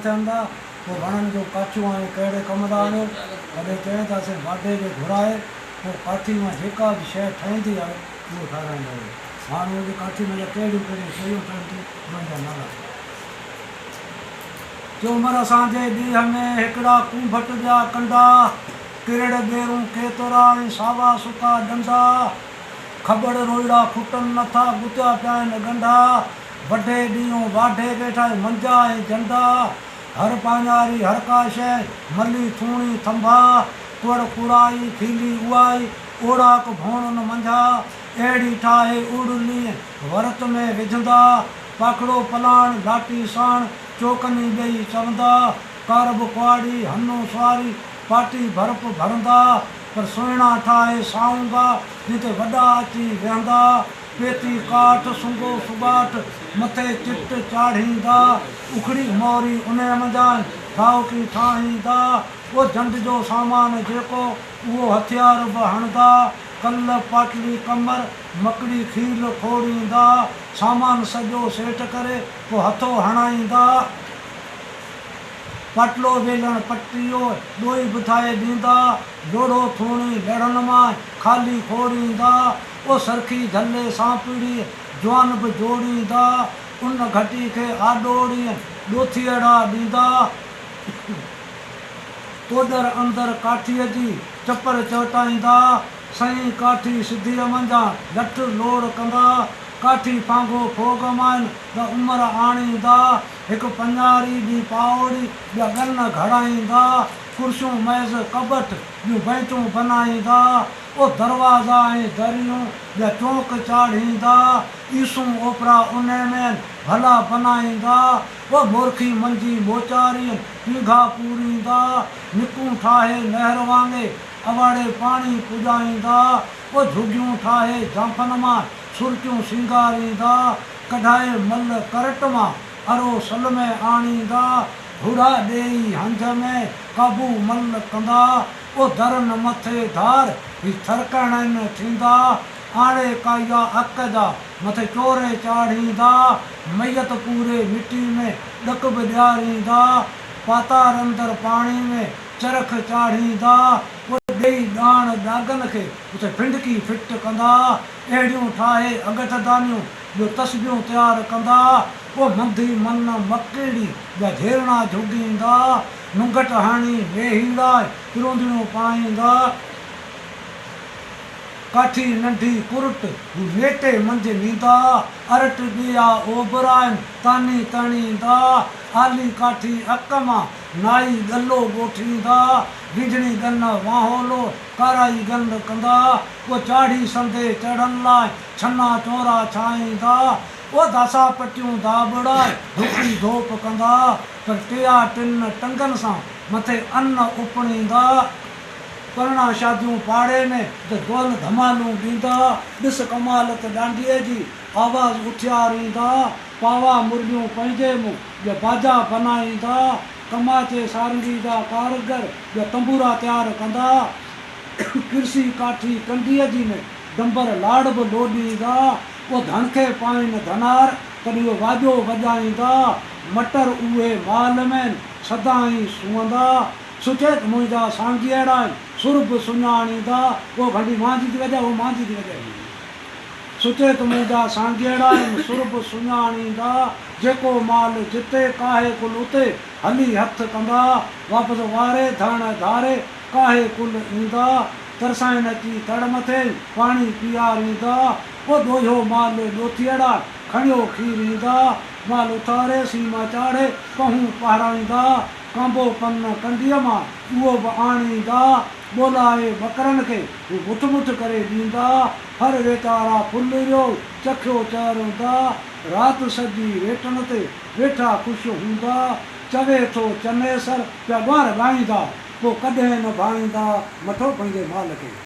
ٿين ٿا، پوء وڻن جون ڪاٺيون آڻي ڪهڙي ڪم لاء آڻيو؟ تڏهن چيائين ته اسين واڍي کي گهرائي پوء ڪاٺي مان جيڪا به شيء ٺهندي آهي، اهو ٺهرائيندا آهيون. هاڻ اهو جي ڪاٺي منجهان ڪهڙيون ڪهڙيون شيون ٺهن ٿيون، انهن جا نالا. چيو عمر اسان جي ڏيهه ۾ هڪڙا ڪونڀٽ ٻيا ڪنڊا، ڪرڙ ٻيرون ڪيترا ۽ ساوا سڪا ڏنڊا، کٻڙ روئڙا کٽن نٿا، ڳتيا پيا آهن ڳنڍا، وڍي ڏينهون واڍي ويٺا ۽ منجا ۽ جنڊا، هر پاڃاري هر ڪا شيء، ملي ٿوڻي ٿنڀا، ڪوڙ ڪوڙائي کيلي اهائي، اوڙاڪ ڀوڻن منجها، اهڙي ٺاهي اڙلي ورت ۾ وجهندا، پاکڙو پلاڻ لاٽي ساڻ، چوڪني ڏئي چوندا، ڪارب ڪهاڙي، هنو سواري، پاٽي ڀرپ ڀرندا، پر سهڻا ٺاهي سائونگا، جن تي وڏا اچي ويهندا، پيتي ڪاٺ، سنگو سڳاٺ، مٿي چٽ چاڙهيندا، اکڙي موري انهيء منجهان ٺاهوڪي ٺاهيندا، اهو جنڊ جو سامان جيڪو، اهو هٿيار به هڻندا، ڪل، پاٽلي، ڪمر، مڪڙي کيل کوڙيندا، سامان سڄو سيٽ ڪري پوء هٿو هڻائيندا. پاٽلو ويلڻ پٽيو ڏوئي به ٺاهي ڏيندا، لوڙهو ٿوڻي لڙهن مان خالي کوڙيندا، او سرخي جهلي سانپڙي جوان به جوڙيندا، ان گهٽي کي آڏوڙي ڏوٿيئڙا ڏيندا. ڪوڏر اندر ڪاٺيء جي چپر چوٽائيندا، سئين ڪاٺي سڌيء منجهان لٺ لوڙ ڪندا، ڪاٺي ڦانگو ڦوڳ مائن ته عمر آڻيندا، هڪ پڃاري ٻي پاوڙي ٻيا ڳن گهڙائيندا، ڪرسيون ميز ڪٻٽ ٻيون بئنچون بنائيندا، او دروازا ۽ دريون ٻيا چونڪ چاڙهيندا، عيسون اوپرا انهي ۾ ڀلا بنائيندا، او مورکي منجي موچارين پينگها پوريندا، نڪون ٺاهي نهر وانگي اواڙي پاڻي پڄائيندا، او جهڳيون ٺاهي جانڦن مان سرتيون سينگاريندا، ڪڍائي مل ڪرٽ مان ارو سل ۾ آڻيندا، گهوڙا ڏيئي هنج ۾ قابو مل ڪندا، او درن مٿي ڌار هي ٿرڪڻين ٿيندا، آڻي ڪائيا اڪ جا مٿي چوري چاڙهيندا، ميت پوري مٽي ۾ ڏڪ به ڏياريندا، پاتار اندر پاڻي ۾ چرخ چاڙهيندا، او ڏيئي ڏاڻ ڏاگن کي اتي ڦنڊڪي ڦٽ ڪندا، اهڙيون ٺاهي اڳٺ دانيون ٻيو تسبيون تيار ڪندا، او منڌي من مڪيڙي ٻيا جهيرڻا جهوڳيندا، نونگهٽ هڻي ويهيڙا ۽ پروندڙيون پائيندا. ڪاٺي ننڍي ڪرٽ هو ميٽي منجهه نيندا، ارٽ ٻيا اوڀرائن تاني تڻيندا، آلي ڪاٺي اڪ مان نائي ڳلو ڳوٺيندا، وينجهڻي ڳن وانهولو ڪارائي گند ڪندا، پوء چاڙهي سندي چڙهن لاء ڇنا چونرا ڇائيندا، پوء داسا پٽيون داٻڙائي ڌوپي ڌوپ ڪندا، پر ٽيا ٽن ٽنگن سان مٿي ان اپڻيندا. پرڻا شاديون پاڙي ۾ ته دهل ڌمالون ڏيندا، ڏس ڪمال ته ڏانڊيء جي آواز اٿياريندا، پاوا مرليون پنهنجي منهن ٻيا باجا بنائيندا، ڪماچي سارنگي جا ڪارگر ٻيا تنبورا تيار ڪندا، ڪرسي ڪاٺي ڪنڊيء جي ۾ ڊنبر لاڙ به لوڏيندا، پوء ڌڻ کي پائين ڌنار، تڏهن اهي واڄو وڄائيندا، مٽر اهي مال ۾ سدائين سونهندا، سچيت منهنجا سانگيئڙا آهن، سر به سڃاڻيندا، اهو گهنڊي مانجهي ٿي وڄائي، اهو مانجهي ٿي وڄائي. سچيت منهنجا سانگيئڙا آهن، سر به سڃاڻيندا، جيڪو مال جتي، ڪاهي ڪل اتي، هلي هٿ ڪندا، واپس واري ڌڻ ڌاري، ڪاهي ڪل ايندا، ترسائين اچي تڙ مٿي، پاڻي پياريندا، او ڏوهيو مال ڏوٿيئڙا، کڻيو کيريندا، مال اٿاري، سيما چاڙهي، پنهون پهرائيندا، ڪانبو پن ڪنڊيء مان، اهو به آڻيندا، ٻولائي ٻڪرن کي، هو مٺ مٺ ڪري ڏيندا، هر ويچارا ڦلريو، چکيو چرندا، رات سڄي ريٽن تي، ويٺا خوش هوندا، چوي ٿو چنيسر، پيا ڳوار ڳائيندا، پوء ڪڏهن نه ڀائيندا، مٺو پنهنجي مال کي.